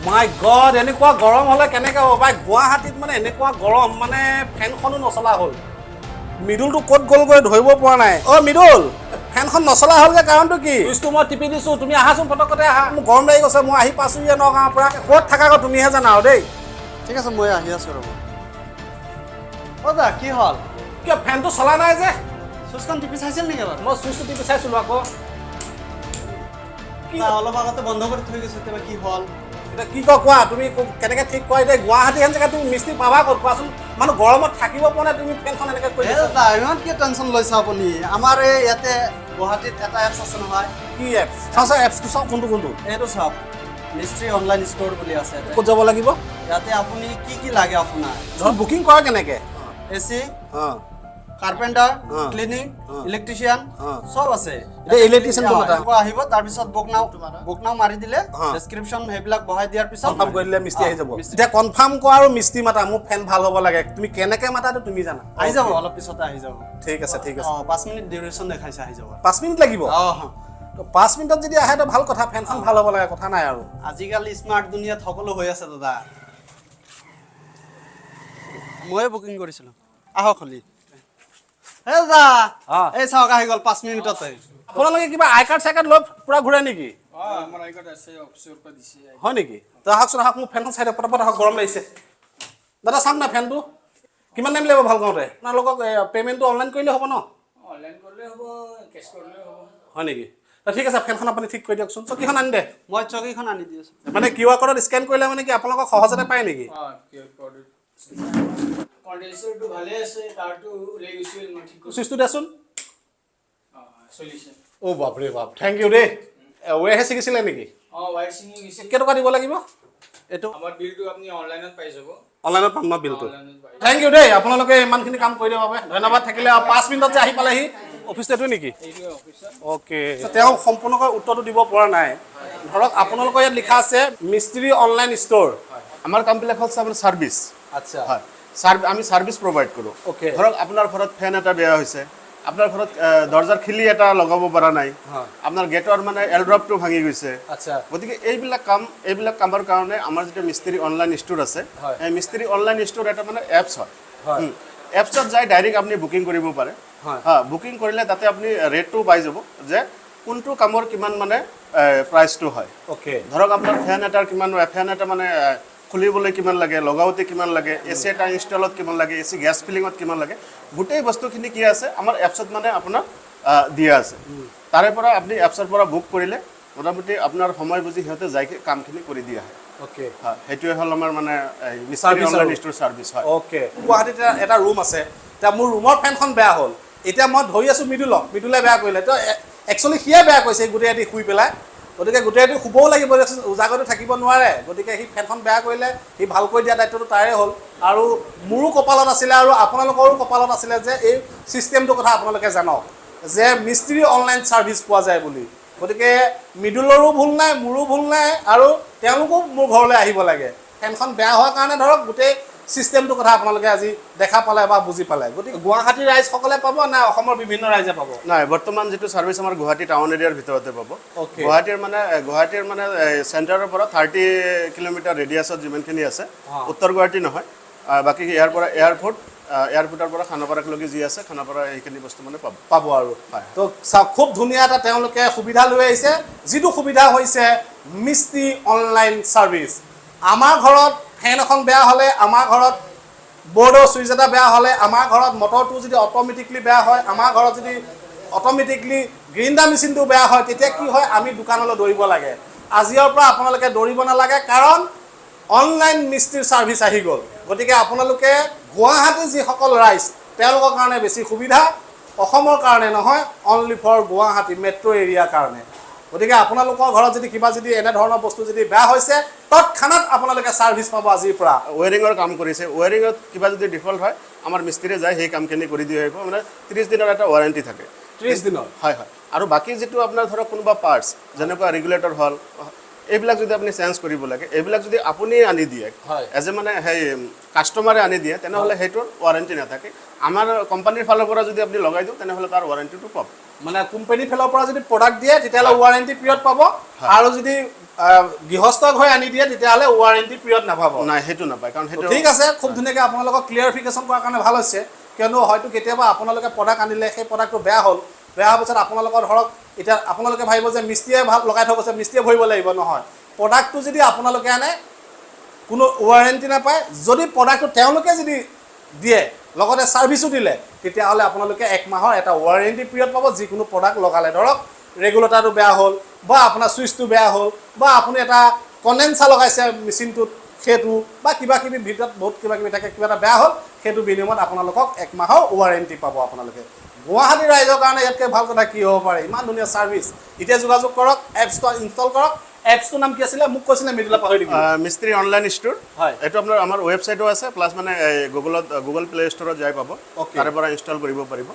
মাই god, এনেকুৱা গৰম হ'লে কেনেকৈ হ'ব পাই? গুৱাহাটীত মানে এনেকুৱা গৰম, মানে ফেনখনো নচলা হ'ল। মৃদুলটো ক'ত গ'লগৈ ধৰিব পৰা নাই। অ' মৃদুল, ফেনখন নচলা হ'ল যে কাৰণটো কি? চুইচটো মই টিপি দিছোঁ, তুমি আহাচোন, ফটকতে আহা। মোৰ গৰম লাগি গৈছে। মই আহি পাইছোঁহিয়ে নগাঁৱৰ পৰা। ক'ত থাকা আকৌ তুমিহে জানা আৰু দেই। ঠিক আছে, মই আহি আছোঁ, ৰ'ব। অ' দা, কি হ'ল? কিয় ফেনটো চলা নাই যে? চুইচখন টিপি চাইছিল নেকি বাৰু? মই চুইচটো টিপি চাইছিলোঁ আকৌ। কি, অলপ আগতে বন্ধ কৰি থৈ গৈছে, এতিয়া কি হ'ল? এতিয়া কি কয় কোৱা তুমি, কেনেকৈ ঠিক কৰা? এতিয়া গুৱাহাটী হেন জেগাত তুমি মিস্ত্ৰী পাবা ক'ত কোৱাচোন? মানুহ গৰমত থাকিব পৰা নাই, তুমি ফেনখন এনেকৈ কৰি এই দিছা। দাদা, ইমান কিয় টেনশ্যন লৈছা আপুনি? আমাৰ এই ইয়াতে গুৱাহাটীত এটা এপছ আছে নহয়। কি এপছ? চাওঁ চাওঁ, এপছটো চাওঁ, কোনটো কোনটো? এইটো চাওক, মিস্ত্ৰী অনলাইন ষ্ট'ৰ বুলি আছে ইয়াতে। ক'ত যাব লাগিব? ইয়াতে আপুনি কি কি লাগে আপোনাৰ? ধৰক, বুকিং কৰা কেনেকৈ? এ চি, কাৰ্পেণ্টাৰ, ক্লিনিং, ইলেক্ট্ৰিচিয়ান, চব আছে। এতিয়া electrician টো মাতা। এনেকুৱা আহিব, তাৰপিছত বুক নাও, বুক নাও মাৰি দিলে, ডেছক্ৰিপশ্যন সেইবিলাক বহাই দিয়াৰ পিছত কনফাৰ্ম কৰি দিলে মিস্ত্ৰী আহি যাব। মিস্ত্ৰী এতিয়া কনফাৰ্ম কৰা আৰু মিস্ত্ৰী মাতা। মোৰ ফেন ভাল হ'ব লাগে। তুমি কেনেকৈ মাতাটো তুমি জানা। আহি যাব, অলপ পিছতে আহি যাব। ঠিক আছে, ঠিক আছে। অঁ, 5 মিনিট ডিউৰেশ্যন দেখাইছে, আহি যাব। 5 মিনিট লাগিব? অঁ। তো 5 মিনিটত যদি আহে তো ভাল কথা। ফেনখন ভাল হ'ব লাগে, কথা নাই আৰু। আজিকালি স্মাৰ্ট দুনিয়াত সকলো হৈ আছে দাদা। ময়ে বুকিং কৰিছিলোঁ, আহক খালি। হে দাদা, এই চাওক, আহি গ'ল 5 মিনিটতে। আপোনালোকে কিবা আই কাৰ্ড চাই কাৰ্ড লৈ পূৰা ঘূৰে নেকি? অঁ, আমাৰ আই কাৰ্ড আছে, অফিচৰ পৰা দিছে। হয় নেকি? তো আহকচোন, আহক, মোৰ ফেনখন চাই দিয়ক। পটাপট আহক, গৰম লাগিছে। দাদা, চাওক না ফেনটো। কিমান টাইম লাগিব ভাল কৰোঁতে? আপোনালোকক পে'মেণ্টটো অনলাইন কৰিলে হ'ব ন? অনলাইন কৰিলে হ'ব, কেছ কৰিলেও হ'ব। হয় নেকি? তো ঠিক আছে, ফেনখন আপুনি ঠিক কৰি দিয়কচোন। চকীখন আনি দে। মই চকীখন আনি দি আছোঁ। মানে কিউ আৰ ক'ডত স্কেন কৰিলে মানে কি আপোনালোকক সহজতে পায় নেকি? অঁ, কিউ আৰ ক'ড। কণ্ডেনচাৰটো ভালে আছে, তাৰটো ওলাই গৈছিল, মই ঠিক কৰিছোঁ। চুইচটো দেচোন। অঁ, চলিছে। অ' বাপৰে বাপ, thank U দেই। ৱেৰহে ছিগিছিলে নেকি? অঁ, ৱায়াৰ ছিঙি গৈছিল। কেইটকা দিব লাগিব? এইটো আমাৰ বিলটো আপুনি অনলাইনত পাই যাব। অনলাইনত পাম ন বিলটো? অনলাইনত পাই। Thank U দেই, আপোনালোকে ইমানখিনি কাম কৰি দিয়াৰ বাবে ধন্যবাদ থাকিলে। আৰু 5 মিনিটত যে আহি পালেহি, অফিচটো এইটো নেকি? এইটোৱে অফিচত। অ'কে, তেওঁ সম্পূৰ্ণকৈ উত্তৰটো দিব পৰা নাই। ধৰক, আপোনালোকৰ ইয়াত লিখা আছে মিস্ত্ৰী অনলাইন ষ্ট'ৰ। আমাৰ কামবিলাক হৈছে আপোনাৰ ছাৰ্ভিচ। হয়, আমি ছাৰ্ভিচ প্ৰভাইড কৰোঁ। ধৰক, আপোনাৰ ঘৰত ফেন এটা বেয়া হৈছে, আপোনাৰ ঘৰত দৰ্জাৰ খিলি এটা লগাব পৰা নাই, আপোনাৰ গেটৰ মানে এলড্ৰপটো ভাঙি গৈছে। গতিকে এইবিলাক কামৰ কাৰণে আমাৰ যিটো মিস্ত্ৰী অনলাইন ষ্ট'ৰ আছে, এই মিস্ত্ৰী অনলাইন ষ্ট'ৰ এটা মানে এপছ হয়। এপছত যাই ডাইৰেক্ট আপুনি বুকিং কৰিব পাৰে। হা, বুকিং কৰিলে তাতে আপুনি ৰেটটো পাই যাব যে কোনটো কামৰ কিমান মানে প্ৰাইচটো হয়। ধৰক, আপোনাৰ ফেন এটাৰ কিমান, ফেন এটা মানে খুলিবলৈ কিমান লাগে, লগাওঁতে কিমান লাগে, এ চি এটা ইনষ্টলত কিমান লাগে, এ চি গেছ ফিলিঙত কিমান লাগে, গোটেই বস্তুখিনি কি আছে আমাৰ এপছত মানে আপোনাৰ দিয়া আছে। তাৰে পৰা আপুনি এপছৰ পৰা বুক কৰিলে মোটামুটি আপোনাৰ সময় বুজি সিহঁতে যাই কামখিনি কৰি দি আহে। হয়, সেইটোৱে হ'ল আমাৰ মানে এই মিস্ত্ৰী Service online আৰু। ষ্ট'ৰ ছাৰ্ভিচ হয়। অ'কে, গুৱাহাটীত এটা ৰুম আছে। এতিয়া মোৰ ৰুমৰ ফেনখন বেয়া হ'ল। এতিয়া মই ধৰি আছোঁ মৃদুলক, মৃদুলে বেয়া কৰিলে। তো একচুৱেলি সিয়ে বেয়া কৰিছে গোটেই ৰাতি শুই পেলাই। গতিকে গোটেই ৰাতি শুবও লাগিব দিয়কচোন, উজাগৰটো থাকিব নোৱাৰে। গতিকে সি ফেনখন বেয়া কৰিলে, সি ভালকৈ দিয়া দায়িত্বটো তাৰে হ'ল। আৰু মোৰো কপালত আছিলে আৰু আপোনালোকৰো কপালত আছিলে যে এই ছিষ্টেমটোৰ কথা আপোনালোকে জানক যে মিস্ত্ৰী অনলাইন ছাৰ্ভিচ পোৱা যায় বুলি। গতিকে মৃদুলৰো ভুল নাই, মোৰো ভুল নাই আৰু তেওঁলোকো মোৰ ঘৰলৈ আহিব লাগে। ফেনখন বেয়া হোৱাৰ কাৰণে ধৰক গোটেই ছিষ্টেমটোৰ কথা আপোনালোকে আজি দেখা পালে বা বুজি পালে। গতিকে গুৱাহাটীৰ ৰাইজসকলে পাব নে অসমৰ বিভিন্ন ৰাইজে পাব? নাই, বৰ্তমান যিটো ছাৰ্ভিচ আমাৰ গুৱাহাটী টাউন এৰিয়াৰ ভিতৰতে পাব। গুৱাহাটীৰ মানে চেণ্টাৰৰ পৰা 30 কিলোমিটাৰ ৰেডিয়াছত যিমানখিনি আছে, উত্তৰ গুৱাহাটী নহয়, বাকী ইয়াৰ পৰা এয়াৰপৰ্টৰ পৰা খানাপাৰালৈকে যি আছে, খানাপাৰা এইখিনি বস্তু মানে পাব। পাব আৰু। হয়। তো চাওক, খুব ধুনীয়া এটা তেওঁলোকে সুবিধা লৈ আহিছে, যিটো সুবিধা হৈছে মিস্ত্ৰী অনলাইন ছাৰ্ভিচ। আমাৰ ঘৰত ফেন এখন বেয়া হ'লে, আমাৰ ঘৰত বৰ্ডৰ চুইচ এটা বেয়া হ'লে, আমাৰ ঘৰত মটৰটো যদি অট'মেটিকলি বেয়া হয়, আমাৰ ঘৰত যদি অট'মেটিকলি গ্ৰাইণ্ডাৰ মেচিনটো বেয়া হয়, তেতিয়া কি হয়? আমি দোকানলৈ দৌৰিব লাগে। আজিৰ পৰা আপোনালোকে দৌৰিব নালাগে, কাৰণ অনলাইন মিস্ত্ৰীৰ ছাৰ্ভিচ আহি গ'ল। গতিকে আপোনালোকে গুৱাহাটীৰ যিসকল ৰাইজ, তেওঁলোকৰ কাৰণে বেছি সুবিধা, অসমৰ কাৰণে নহয়, অনলি ফৰ গুৱাহাটী মেট্ৰ' এৰিয়াৰ কাৰণে। গতিকে আপোনালোকৰ ঘৰত যদি কিবা যদি এনেধৰণৰ বস্তু যদি বেয়া হৈছে, তৎক্ষণাত আপোনালোকে ছাৰ্ভিচ পাব আজিৰ পৰা। ৱেৰিঙৰ কাম কৰিছে, ৱেৰিঙত কিবা যদি ডিফল্ট হয়, আমাৰ মিস্ত্ৰীয়ে যায় সেই কামখিনি কৰি দি আহিব। মানে 30 দিনৰ এটা ৱাৰেণ্টি থাকে। 30 দিনৰ? হয়, আৰু বাকী যিটো আপোনাৰ ধৰক কোনোবা পাৰ্টছ, যেনেকুৱা ৰেগুলেটৰ হ'ল, এইবিলাক যদি আপুনি চেঞ্জ কৰিব লাগে, এইবিলাক যদি আপুনি আনি দিয়ে, এজ এ মানে সেই কাষ্টমাৰে আনি দিয়ে, তেনেহ'লে সেইটোৰ ৱাৰেণ্টি নাথাকে। আমাৰ কোম্পানীৰ ফালৰ পৰা যদি আপুনি লগাই দিওঁ, তেনেহ'লে তাৰ ৱাৰেণ্টিটো পাব। মানে কোম্পানীৰ ফালৰ পৰা যদি প্ৰডাক্ট দিয়ে, তেতিয়াহ'লে ৱাৰেণ্টি পিৰিয়ড পাব আৰু যদি গৃহস্থ হৈ আনি দিয়ে, তেতিয়াহ'লে ৱাৰেণ্টি পিৰিয়ড নাপাব। নাই, সেইটো নাপায়, কাৰণ সেইটো ঠিক আছে, খুব ধুনীয়াকৈ আপোনালোকক ক্লিয়াৰিফিকেশ্যন কৰাৰ কাৰণে ভাল হৈছে। কিয়নো হয়তো কেতিয়াবা আপোনালোকে প্ৰডাক্ট আনিলে, সেই প্ৰডাক্টটো বেয়া হ'ল। বেয়া হোৱাৰ পিছত আপোনালোকৰ ধৰক এতিয়া আপোনালোকে ভাবিব যে মিস্ত্ৰীয়ে ভাল লগাই থৈ গৈছে, মিস্ত্ৰীয়ে ভৰিব লাগিব। নহয়, প্ৰডাক্টটো যদি আপোনালোকে আনে, কোনো ৱাৰেণ্টি নাপায়। যদি প্ৰডাক্টটো তেওঁলোকে যদি দিয়ে, লগতে ছাৰ্ভিচো দিলে, তেতিয়াহ'লে আপোনালোকে এক মাহৰ এটা ৱাৰেণ্টি পিৰিয়ড পাব যিকোনো প্ৰডাক্ট লগালে। ধৰক ৰেগুলেটাৰটো বেয়া হ'ল বা আপোনাৰ ছুইচটো বেয়া হ'ল বা আপুনি এটা কণ্ডেনচাৰ লগাইছে মেচিনটোত, সেইটো বা কিবা কিবি ভিতৰত বহুত কিবা কিবি থাকে, কিবা এটা বেয়া হ'ল, সেইটো বিনিময়ত আপোনালোকক এক মাহৰ ৱাৰেণ্টি পাব আপোনালোকে। গুৱাহাটী ৰাইজৰ কাৰণে ইয়াতকৈ ভাল কথা কি হ'ব পাৰে? ইমান ধুনীয়া ছাৰ্ভিচ। এতিয়া যোগাযোগ কৰক, এপছটো ইনষ্টল কৰক। এপছটোৰ নাম কি আছিলে? মোক কৈছিলে মৃদুলা, পাহৰি থাকিলোঁ। মিস্ত্ৰী অনলাইন ষ্ট'ৰ। এইটো আপোনাৰ আমাৰ ৱেবছাইটো আছে, প্লাছ মানে গুগলত, গুগল প্লে ষ্ট'ৰত যাই পাব। তাৰে পৰা ইনষ্টল কৰিব পাৰিব।